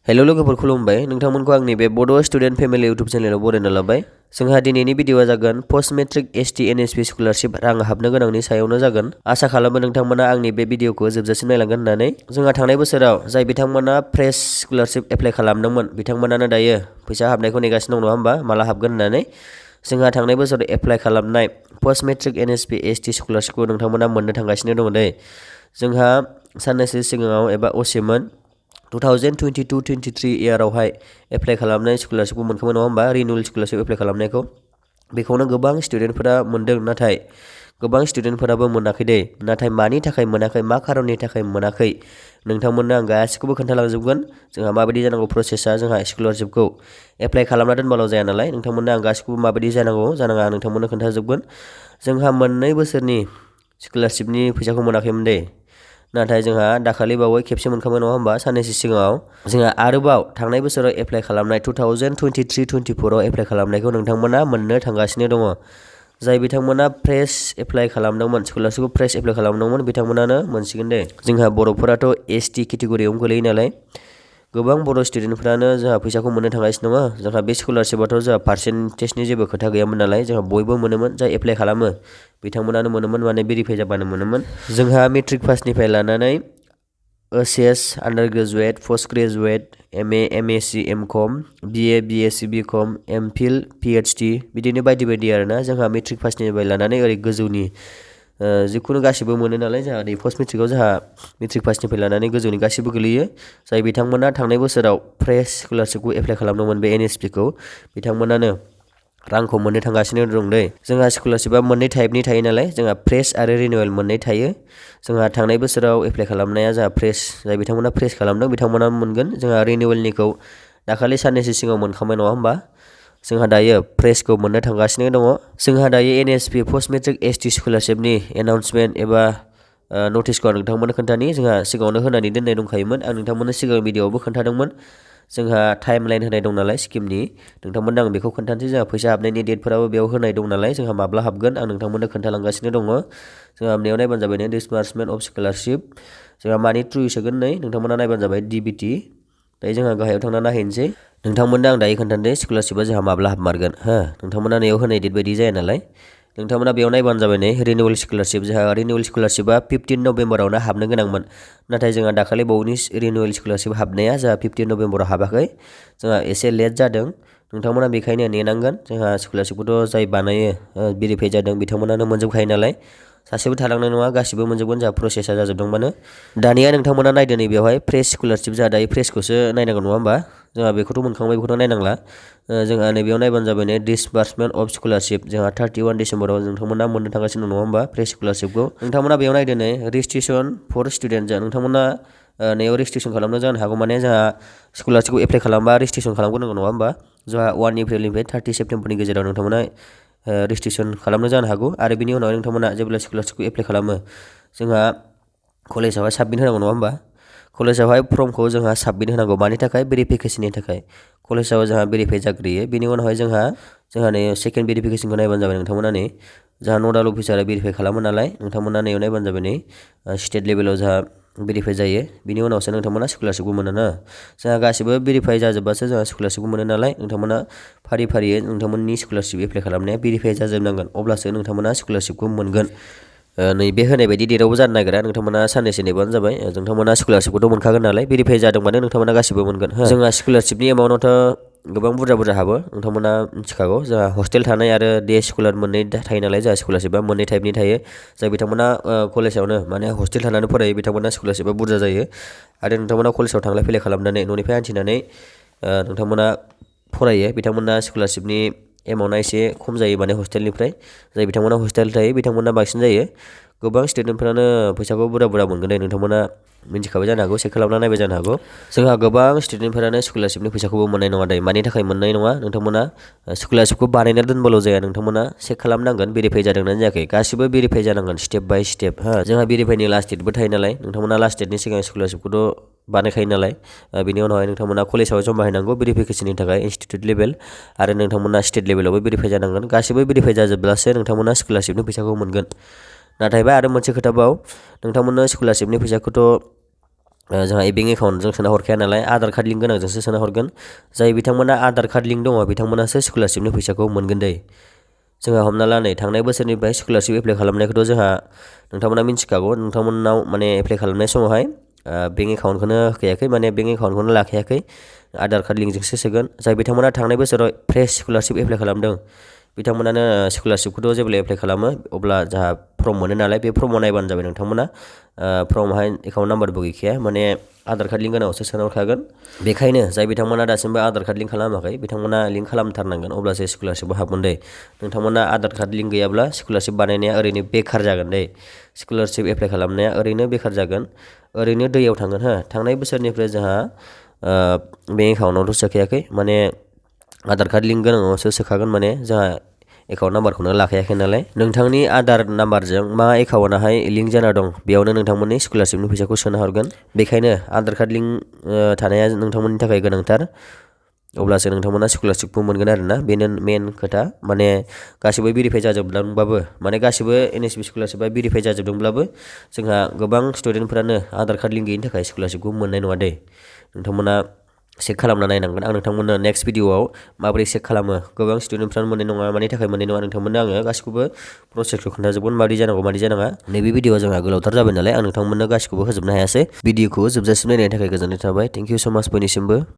Hello लोगोफोर खुलुमबाय नोंथांमोनखौ आंनि बे बड' स्टुडेन्ट फेमिलि इउटुब चेनेलाव बरायना लाबाय। जोंहा दिनैनि भिडिअआ जागोन post matric ST NSP scholarship रां हाबनो गोनांनि सायावनो जागोन। आसा खालामो नोंथांमोना आंनि बे भिडिअखौ जोबजासिम नायलांगोन होननानै। जोंहा थांनाय बोसोराव जाय बिथांमोना फ्रेश स्कलारशिप एप्लाइ खालामदोंमोन बिथांमोनानो दायो फैसा हाबनायखौ नेगासिनो दं नङा होमबा माला हाबगोन होननानै। जोंहा थांनाय बोसोराव एप्लाइ खालामनाय पोस्ट मेट्रिक एनएसपि एसटी स्कलारशिपखौ नोंथांमोना मोननो थांगासिनो दङ दै। जोंहा साननैसो सिगाङाव एबा असेमोन 2022-23 इयारावहाय एप्लाइ खालामनाय स्कलारशिपखौ मोनखांबाय नङा होमबा रिनिउवेल स्कलारशिप एप्लाइ खालामनायखौ। बेखौनो गोबां स्टुडेन्टफोरा मोनदों नाथाय गोबां स्टुडेन्टफोराबो मोनाखै दे। नाथाय मानि थाखाय मोनाखै मा खारननि थाखाय मोनाखै नोंथांमोननो आं गासिखौबो खोन्थालांजोबगोन। जोंहा माबायदि जानांगौ प्रसेसा जोंहा स्कलारशिपखौ एप्लाइ खालामना दोनबाल' जाया नालाय नोंथांमोननो आं गासिखौबो माबायदि जानांगौ जानाङा आं नोंथांमोननो खोन्थाजोबगोन। जोंहा मोननै बोसोरनि स्कलारशिपनि फैसाखौ मोनाखैमोन दे। नाथाय जोंहा दाखालि बावै खेबसे मोनखांबाय नङा होमबा साननैसो सिगाङाव। जोंहा आरोबाव थांनाय बोसोराव एप्लाइ खालामनाय 2023-24 एप्लाइ खालामनायखौ नोंथांमोना मोननो थांगासिनो दङ। जाय बिथांमोना फ्रेश एप्लाइ खालामदोंमोन स्कलारशिपखौ फ्रेश एप्लाइ खालामदोंमोन बिथांमोनानो मोनसिगोन दे। जोंहा बर'फोराथ' एसटी केटेगरियावनो गोलैयो नालाय गोबां बर' स्टुडेन्टफ्रानो जोंहा फैसाखौ मोननो थांगासिनो दङ। जोंहा बे स्कलारशिपआथ' जोंहा पार्सेन्टेजनि जेबो खोथा गैयामोन नालाय जोंहा बयबो मोनोमोन जाय एप्लाइ खालामो बिथांमोनानो मोनोमोन माने भेरिफाइ जाबानो मोनोमोन। जोंहा मेट्रिक पासनिफ्राय लानानै OHS undergraduate post graduate MA MSc MCom BA BSc BCom MPhil PhD बिदिनो बायदि बायदि आरोना। जोंहा मेट्रिक पासनिफ्राय लानानै ओरै गोजौनि जिखुनु गासिबो मोनो नालाय जोंहा ओरै पोस्ट मेट्रिकआव जोंहा मेट्रिक पासनिफ्राय लानानै गोजौनि गासिबो गोलैयो। जाय बिथांमोना थांनाय बोसोराव फ्रेश स्कलारशिपखौ एप्लाइ खालामदोंमोन बे एनएसपिखौ बिथांमोनानो रांखौ मोननो थांगासिनो दं दै। जोंहा स्कलारशिपआ मोननै टाइपनि थायो नालाय जोंहा फ्रेश आरो रिनिउवेल मोननै थायो। जोंहा थांनाय बोसोराव एप्लाइ खालामनाया जोंहा फ्रेश जाय बिथांमोना फ्रेश खालामदों बिथांमोना मोनगोन। जोंहा रिनिउवेलनिखौ दाखालि साननैसो सिगाङाव मोनखांबाय नङा होमबा। जोंहा दायो फ्रेशखौ मोननो थांगासिनो दङ। जोंहा दायो एनएसपि पोस्ट मेट्रिक एसटी स्कलारशिपनि एनाउन्समेन्ट एबा नटिसखौ आं नोंथांमोननो खोन्थानि। जोंहा सिगाङावनो होनानै दोननाय दंखायोमोन आं नोंथांमोननो सिगां भिडिअआवबो खोन्थादोंमोन। जोंहा टाइम लाइन होनाय दं नालाय स्किमनि नोंथांमोननो आं बेखौ खोन्थानोसै। जोंहा फैसा हाबनायनि डेटफोराबो बेयाव होनाय दं नालाय जोंहा माब्ला हाबगोन आं नोंथांमोननो खोन्थालांगासिनो दङ। जोंहा बेयाव नायबानो जाबाय नै डिसबार्समेन्ट अफ स्कलारशिप जोंहा मानि थ्रुयै सोगोन नै नोंथांमोना नायबानो जाबाय डिबिटि। दायो जोंहा गाहायाव थांना नायहैनोसै। नोंथांमोननो आं दायो खोन्थानोसै स्कलारशिपआ जोंहा माब्ला हाबमारगोन हो। नोंथांमोना नैयाव होनाय डेट बायदि जाया नालाय नोंथांमोना बेयाव नायबानो जाबाय नै रिनिउवेल स्कलारशिप। जोंहा रिनिउवेल स्कलारशिपआ 15 नभेम्बरावनो हाबनो गोनांमोन। नाथाय जोंहा दाखालि बावैनि रिनिउवेल स्कलारशिप हाबनाया जोंहा 15 नभेम्बराव हाबाखै। जोंहा एसे लेट जादों नोंथांमोना बेखायनो नेनांगोन। जोंहा स्कलारशिपखौथ' जाय बानायो भेरिफाइ जादों बिथांमोनानो मोनजोबखायो नालाय सासेबो थालांनाय नङा गासिबो मोनजोबगोन। जोंहा प्रसेसा जाजोबदोंबानो दानिया नोंथांमोना नायदो नै बेवहाय फ्रेश स्कलारशिप जोंहा दायो फ्रेशखौसो नायनांगौ नङा होमबा। जोंहा बेखौथ' मोनखांबाय बेखौथ' नायनांला। जोंहा नैबेयाव नायबानो जाबाय नै डिसबार्समेन्ट अफ स्कलारशिप जोंहा 31 डिसेम्बराव नोंथांमोना मोननो थांगासिनो दं नङा होमबा फ्रेश स्कलारशिपखौ। नोंथांमोना बेयाव नायदो नै रेजिस्ट्रेसन फर स्टुडेन्ट जों नोंथांमोना नैयाव रेजिस्ट्रेसन खालामनो जानो हागौ माने जोंहा स्कलारशिपखौ एप्लाइ खालामबा रेजिस्ट्रेसन खालामग्रोनांगौ नङा होमबा। जोंहा 1 एप्रिलनिफ्राय 30 सेप्तेम्बरनि गेजेराव नोंथांमोना रेजिस्ट्रेसन खालामनो जानो हागौ। आरो बिनि उनाव नोंथांमोना जेब्ला स्कलारशिपखौ एप्लाइ खालामो जोंहा कलेजावहाय साबमिट होनांगौ नङा होमबा। कलेजावहाय फर्मखौ जोंहा साबमिट होनांगौ मानि थाखाय भेरिफिकेसननि थाखाय। कलेजाव जोंहा भेरिफाइ जाग्रोयो बिनि उनावहाय जोंहा नै सेकेन्ड भेरिफिकेसनखौ नायबानो जाबाय नोंथांमोना नै जोंहा नडाल अफिसारा भेरिफाइ खालामो नालाय नोंथांमोना नैयाव नायबानो जाबाय नै स्टेट लेभेलाव जोंहा भेरिफाइ जायो बिनि उनावसो नोंथांमोना स्कलारशिपखौ मोनो ना। जोंहा गासिबो भेरिफाइ जाजोब्बासो जोंहा स्कलारशिपखौ मोनो नालाय नोंथांमोना फारि फारियै नोंथांमोननि स्कलारशिप एप्लाइ खालामनाया भेरिफाइ जाजोबनांगोन अब्लासो नोंथांमोना स्कलारशिपखौ मोनगोन। नैबे होनाय बायदि डेटआवबो जानो नागिरा नोंथांमोना साननैसो नेबानो जाबाय। नोंथांमोना स्कलारशिपखौथ' मोनखागोन नालाय भेरिफाइ जादोंबानो नोंथांमोना गासिबो मोनगोन। जोंहा स्कलारशिपनि एमाउन्टआथ' गोबां बुरजा हाबो नोंथांमोना मिथिखागौ। जोंहा हस्टेल थानाय आरो डे स्कलार मोननै थायो नालाय जोंहा स्कलारशिपआ मोननै टाइपनि थायो। जाय बिथांमोना कलेजावनो माने हस्टेल थानानै फरायो बिथांमोना स्कलारशिपआ बुरजा जायो। आरो नोंथांमोना कलेजाव थांलाय फैलाय खालामनानै न'निफ्राय हान्थिनानै नोंथांमोना फरायो बिथांमोना स्कलारशिपनि एमाउन्टआ एसे खम जायो माने हस्टेलनिफ्राय। जाय बिथांमोना हस्टेल थायो बिथांमोना बांसिन जायो। गोबां स्टुडेन्टफ्रानो फैसाखौ बुरजा मोनगोन दे नोंथांमोना मिथिखाबाय जानो हागौ चेक खालामना नायबाय जानो हागौ। जोंहा गोबां स्टुडेन्टफोरानो स्कलारशिपनि फैसाखौबो मोननाय नङा दायो मानि थाखाय मोननाय नङा नोंथांमोना स्कलारशिपखौ बानायना दोनबाल' जाया नोंथांमोना चेक खालामनांगोन भेरिफाइ जादोंना जायाखै। गासिबो भेरिफाइ जानांगोन स्टेप बाय स्टेप जोंहा भेरिफाइनि लास्ट डेटबो थायो नालाय नोंथांमोना लास्ट डेटनि सिगां स्कलारशिपखौथ' बानायखायो नालाय बिनि उनावहाय नोंथांमोना कलेजाव जमा हैनांगौ भेरिफिकेसननि थाखाय इनस्टिटिउट लेभेल आरो नोंथांमोना स्टेट लेभेलावबो भेरिफाइ जानांगोन। गासिबो भेरिफाइ जाजोबब्लासो नोंथांमोना स्कलारशिपनि फैसाखौ मोनगोन। नाथायबा आरो मोनसे खोथाबाव नोंथांमोननो स्कलारशिपनि फैसाखौथ' जोंहा बेंक एकाउन्टजों सोना हरखाया नालाय आधार कार्ड लिंक गोनांजोंसो सोना हरगोन। जाय बिथांमोना आधार कार्ड लिंक दङ बिथांमोनासो स्कलारशिपनि फैसाखौ मोनगोन दै। जोंहा हमना ला नै थांनाय बोसोरनिफ्राय स्कलारशिप एप्लाइ खालामनायखौथ' जोंहा नोंथांमोना मिन्थिखागौ। नोंथांमोनाव माने एप्लाइ खालामनाय समावहाय बेंक एकाउन्टखौनो होखायाखै, माने बेंक एकाउन्टखौनो लाखायाखै, आधार कार्ड लिंकजोंसो सोगोन। जाय बिथांमोना थांनाय बोसोराव फ्रेश स्कलारशिप एप्लाइ खालामदों बिथांमोनानो स्कलारशिपखौथ' जेब्ला एप्लाइ खालामो अब्ला जोंहा फर्म मोनो नालाय, बे फर्माव नायबानो जाबाय नोंथांमोना। फर्मावहाय एकाउन्ट नाम्बारबो गैखाया, माने आधार कार्ड लिंक गोनाङावसो सोनाहरखागोन। बेखायनो जाय बिथांमोना दासिमबो आधार कार्ड लिंक खालामाखै बिथांमोना लिंक खालामथारनांगोन, अब्लासो स्कलारशिपआव हाबगोन दै। नोंथांमोना आधार कार्ड लिंक गैयाब्ला स्कलारशिप बानायनाया ओरैनो बेखार जागोन दै। स्कलारशिप एप्लाइ खालामनाया ओरैनो बेखार जागोन, ओरैनो दैयाव थांगोन हो। थांनाय बोसोरनिफ्राय जोंहा बेंक एकाउन्टआवथ' सोखायाखै, माने आधार कार्ड लिंक गोनाङावसो सोखागोन, माने जोंहा एकाउन्ट नाम्बारखौनो लाखायाखै नालाय। नोंथांनि आधार नाम्बारजों मा एकाउन्टआहाय लिंक जाना दं बेयावनो नोंथांमोननि स्कलारशिपनि फैसाखौ सोना हरगोन। बेखायनो आधार कार्ड लिंक थानाया नोंथांमोननि थाखाय गोनांथार, अब्लासो नोंथांमोना स्कलारशिपखौ मोनगोन आरोना। बेनो मेन खोथा। माने गासिबो भेरिफाइ जाजोबदोंबाबो, माने गासिबो NSP स्कलारशिपआ भेरिफाइ जाजोबदोंब्लाबो जोंहा गोबां स्टुडेन्टफ्रानो आधार कार्ड लिंक गैयिनि थाखाय स्कलारशिपखौ मोननाय नङा दै। नोंथांमोना चेक खालामना नायनांगोन। आं नोंथांमोननो नेक्स्ट भिडिअआव माबोरै चेक खालामो, गोबां स्टुडेन्टफ्रानो मोननाय नङा, मानि थाखाय मोननाय नङा, नोंथांमोननो आङो गासिखौबो प्रसेसखौ खोन्थाजोबगोन, मादि जानांगौ मादि जानाङा। नैबे भिडिअआ जोंहा गोलावथार जाबाय नालाय आं नोंथांमोननो गासिखौबो होजोबनो हायासै। भिडिअखौ जोबजासिम नायनायनि थाखाय गोजोननाय थाबाय। थेंक इउ स' माच बयनिसिमबो।